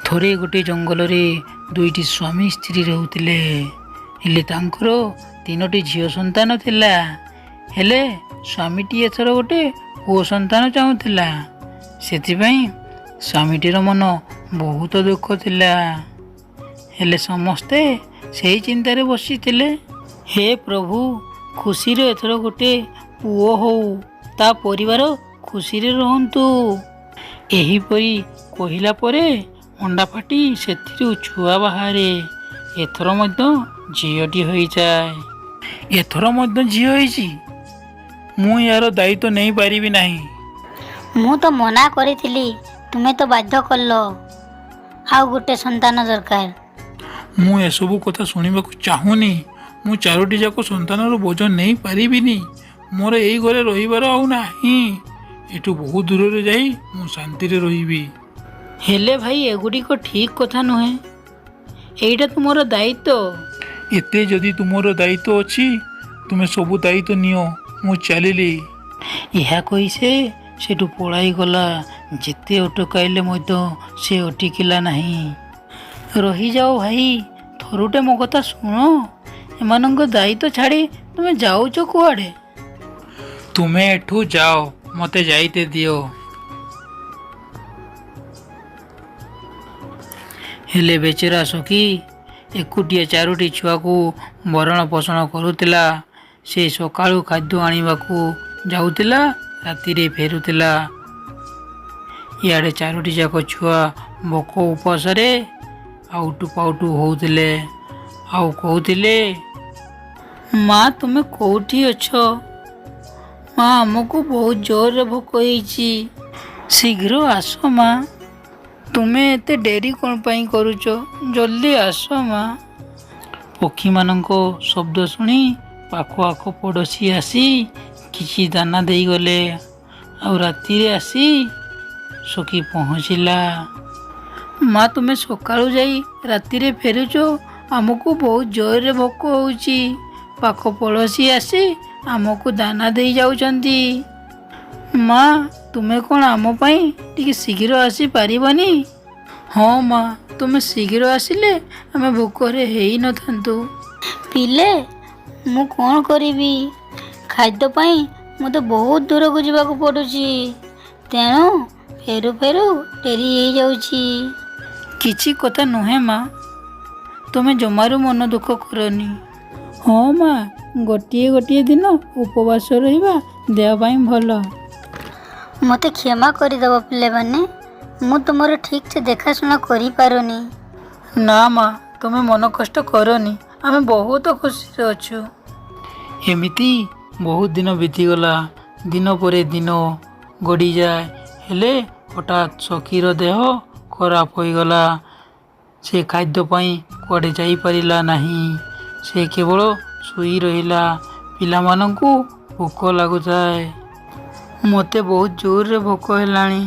ଥରେ ଗୋଟେ ଜଙ୍ଗଲରେ ଦୁଇଟି ସ୍ୱାମୀ ସ୍ତ୍ରୀ ରହୁଥିଲେ। ହେଲେ ତାଙ୍କର ତିନୋଟି ଝିଅ ସନ୍ତାନ ଥିଲା। ହେଲେ ସ୍ୱାମୀଟି ଏଥର ଗୋଟେ ପୁଅ ସନ୍ତାନ ଚାହୁଁଥିଲା। ସେଥିପାଇଁ ସ୍ୱାମୀଟିର ମନ ବହୁତ ଦୁଃଖ ଥିଲା। ହେଲେ ସମସ୍ତେ ସେଇ ଚିନ୍ତାରେ ବସିଥିଲେ, ହେ ପ୍ରଭୁ, ଖୁସିରେ ଏଥର ଗୋଟେ ପୁଅ ହଉ, ତା ପରିବାର ଖୁସିରେ ରୁହନ୍ତୁ। ଏହିପରି କହିଲା ପରେ ଅଣ୍ଡା ଫାଟି ସେଥିରୁ ଛୁଆ ବାହାରେ। ଏଥର ମଧ୍ୟ ଝିଅଟି ହୋଇଯାଏ। ଏଥର ମଧ୍ୟ ଝିଅ ହେଇଛି, ମୁଁ ଏହାର ଦାୟିତ୍ୱ ନେଇପାରିବି ନାହିଁ। ମୁଁ ତ ମନା କରିଥିଲି, ତୁମେ ତ ବାଧ୍ୟ କଲ। ଆଉ ଗୋଟେ ସନ୍ତାନ ଦରକାର। ମୁଁ ଏସବୁ କଥା ଶୁଣିବାକୁ ଚାହୁଁନି। ମୁଁ ଚାରୋଟି ଯାକ ସନ୍ତାନର ବୋଝ ନେଇପାରିବିନି। ମୋର ଏଇ ଘରେ ରହିବାର ଆଉ ନାହିଁ। ଏଠୁ ବହୁତ ଦୂରରେ ଯାଇ ମୁଁ ଶାନ୍ତିରେ ରହିବି। ହେଲେ ଭାଇ, ଏଗୁଡ଼ିକ ଠିକ୍ କଥା ନୁହେଁ। ଏଇଟା ତୁମର ଦାୟିତ୍ୱ। ଏତେ ଯଦି ତୁମର ଦାୟିତ୍ୱ ଅଛି, ତୁମେ ସବୁ ଦାୟିତ୍ୱ ନିଅ, ମୁଁ ଚାଲିଲି। ଏହା କହି ସେ ସେଠୁ ପଳାଇଗଲା। ଯେତେ ଅଟକାଇଲେ ମଧ୍ୟ ସେ ଅଟକିଲା ନାହିଁ। ରହିଯାଅ ଭାଇ, ଥରୁଟେ ମୋ କଥା ଶୁଣ। ଏମାନଙ୍କ ଦାୟିତ୍ୱ ଛାଡ଼ି ତୁମେ ଯାଉଛ କୁଆଡ଼େ? ତୁମେ ଏଠୁ ଯାଅ, ମୋତେ ଯାଇତେ ଦିଅ। ହେଲେ ବେଚରା ସଖୀ ଏକୁଟିଆ ଚାରୋଟି ଛୁଆକୁ ଭରଣ ପୋଷଣ କରୁଥିଲା। ସେ ସକାଳୁ ଖାଦ୍ୟ ଆଣିବାକୁ ଯାଉଥିଲା, ରାତିରେ ଫେରୁଥିଲା। ଇଆଡ଼େ ଚାରୋଟି ଯାକ ଛୁଆ ଭୋକ ଉପାସରେ ଆଉଟୁ ପାଉଟୁ ହେଉଥିଲେ ଆଉ କହୁଥିଲେ, ମା, ତୁମେ କେଉଁଠି ଅଛ? ମା, ଆମକୁ ବହୁତ ଜୋରରେ ଭୋକ ହେଇଛି, ଶୀଘ୍ର ଆସ ମା। ତୁମେ ଏତେ ଡେରି କ'ଣ ପାଇଁ କରୁଛ? ଜଲ୍ଦି ଆସ ମା। ପକ୍ଷୀମାନଙ୍କ ଶବ୍ଦ ଶୁଣି ପାଖ ଆଖ ପଡ଼ୋଶୀ ଆସି କିଛି ଦାନା ଦେଇଗଲେ। ଆଉ ରାତିରେ ଆସି ସଖୀ ପହଞ୍ଚିଲା। ମା, ତୁମେ ସକାଳୁ ଯାଇ ରାତିରେ ଫେରୁଛ, ଆମକୁ ବହୁତ ଜୋରରେ ଭୋକ ହେଉଛି। ପାଖ ପଡ଼ୋଶୀ ଆସି ଆମକୁ ଦାନା ଦେଇ ଯାଉଛନ୍ତି। ମା, ତୁମେ କ'ଣ ଆମ ପାଇଁ ଟିକେ ଶୀଘ୍ର ଆସିପାରିବନି? ହଁ ମା, ତୁମେ ଶୀଘ୍ର ଆସିଲେ ଆମେ ଭୋକରେ ହେଇନଥାନ୍ତୁ। ପିଲେ, ମୁଁ କ'ଣ କରିବି? ଖାଦ୍ୟ ପାଇଁ ମୋତେ ବହୁତ ଦୂରକୁ ଯିବାକୁ ପଡ଼ୁଛି, ତେଣୁ ଫେରୁ ଫେରୁ ଡେରି ହେଇଯାଉଛି। କିଛି କଥା ନୁହେଁ ମା, ତୁମେ ଜମାରୁ ମନ ଦୁଃଖ କରନି। ହଁ ମା, ଗୋଟିଏ ଗୋଟିଏ ଦିନ ଉପବାସ ରହିବା ଦେହ ପାଇଁ ଭଲ। ମୋତେ କ୍ଷମା କରିଦେବ ପିଲାମାନେ, ମୁଁ ତୁମର ଠିକ୍ସେ ଦେଖାଶୁଣା କରିପାରୁନି। ନା ମା, ତୁମେ ମନ କଷ୍ଟ କରନି, ଆମେ ବହୁତ ଖୁସିରେ ଅଛୁ। ଏମିତି ବହୁତ ଦିନ ବିତିଗଲା। ଦିନ ପରେ ଦିନ ଗଡ଼ିଯାଏ। ହେଲେ ହଠାତ୍ ସଖୀର ଦେହ ଖରାପ ହୋଇଗଲା। ସେ ଖାଦ୍ୟ ପାଇଁ କୁଆଡ଼େ ଯାଇପାରିଲା ନାହିଁ। ସେ କେବଳ ଶୋଇ ରହିଲା। ପିଲାମାନଙ୍କୁ ଭୋକ ଲାଗୁଥାଏ। ମୋତେ ବହୁତ ଜୋରରେ ଭୋକ ହେଲାଣି।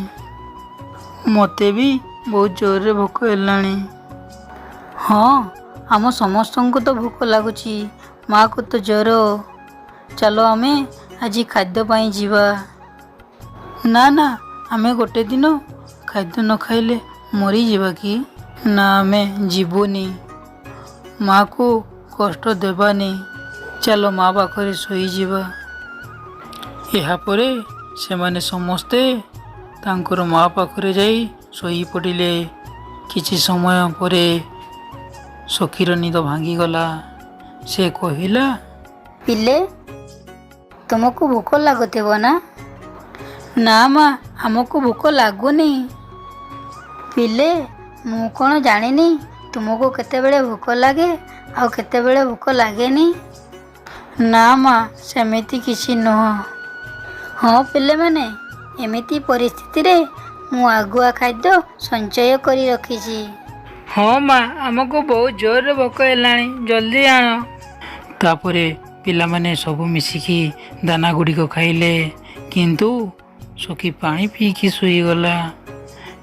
ମୋତେ ବି ବହୁତ ଜୋରରେ ଭୋକ ହେଲାଣି। ହଁ, ଆମ ସମସ୍ତଙ୍କୁ ତ ଭୋକ ଲାଗୁଛି। ମାଆକୁ ତ ଜ୍ୱର। ଚାଲ, ଆମେ ଆଜି ଖାଦ୍ୟ ପାଇଁ ଯିବା। ନା ନା, ଆମେ ଗୋଟେ ଦିନ ଖାଦ୍ୟ ନ ଖାଇଲେ ମରିଯିବା କି? ନା, ଆମେ ଯିବୁନି। ମାଆକୁ କଷ୍ଟ ଦେବାନି। ଚାଲ, ମା ପାଖରେ ଶୋଇଯିବା। ଏହାପରେ ସେମାନେ ସମସ୍ତେ ତାଙ୍କର ମା ପାଖରେ ଯାଇ ଶୋଇପଡ଼ିଲେ। କିଛି ସମୟ ପରେ ସଖୀର ନିଦ ଭାଙ୍ଗିଗଲା। ସେ କହିଲା, ପିଲେ, ତୁମକୁ ଭୋକ ଲାଗୁଥିବ ନା? ନା ମା, ଆମକୁ ଭୋକ ଲାଗୁନି। ପିଲେ, ମୁଁ କ'ଣ ଜାଣିନି ତୁମକୁ କେତେବେଳେ ଭୋକ ଲାଗେ ଆଉ କେତେବେଳେ ଭୋକ ଲାଗେନି? ନା ମା, ସେମିତି କିଛି ନୁହଁ। ହଁ ପିଲାମାନେ, ଏମିତି ପରିସ୍ଥିତିରେ ମୁଁ ଆଗୁଆ ଖାଦ୍ୟ ସଞ୍ଚୟ କରି ରଖିଛି। ହଁ ମା, ଆମକୁ ବହୁତ ଜୋରରେ ଭୋକ ହେଲାଣି, ଜଲ୍ଦି ଆଣ। ତାପରେ ପିଲାମାନେ ସବୁ ମିଶିକି ଦାନା ଗୁଡ଼ିକ ଖାଇଲେ, କିନ୍ତୁ ସଖୀ ପାଣି ପିଇକି ଶୋଇଗଲା।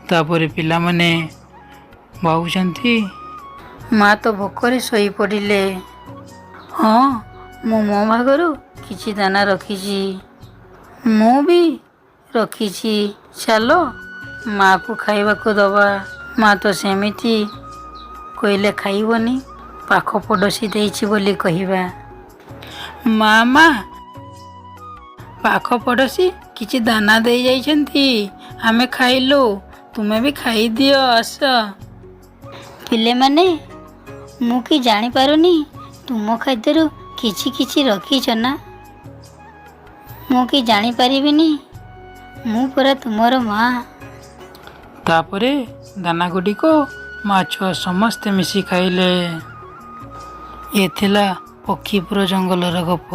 ତାପରେ ପିଲାମାନେ ଭାବୁଛନ୍ତି, ମା ତ ଭୋକରେ ଶୋଇପଡ଼ିଲେ। ହଁ, ମୁଁ ମୋ ଭାଗରୁ କିଛି ଦାନା ରଖିଛି। ମୁଁ ବି ରଖିଛି। ଚାଲ, ମାଆକୁ ଖାଇବାକୁ ଦେବା। ମା ତ ସେମିତି କହିଲେ ଖାଇବନି, ପାଖ ପଡ଼ୋଶୀ ଦେଇଛି ବୋଲି କହିବା। ମା, ମା, ପାଖ ପଡ଼ୋଶୀ କିଛି ଦାନା ଦେଇ ଯାଇଛନ୍ତି, ଆମେ ଖାଇଲୁ, ତୁମେ ବି ଖାଇଦିଅ, ଆସ। ପିଲେମାନେ, ମୁଁ କି ଜାଣିପାରୁନି ତୁମ ଖାଦ୍ୟରୁ କିଛି କିଛି ରଖିଛ ନା? ମୁଁ କି ଜାଣିପାରିବିନି? ମୁଁ ପରା ତୁମର ମା। ତାପରେ ଦାନା ଗୁଡ଼ିକ ମା ଛୁଆ ସମସ୍ତେ ମିଶି ଖାଇଲେ। ଏ ଥିଲା ପକ୍ଷୀପୁର ଜଙ୍ଗଲର ଗପ।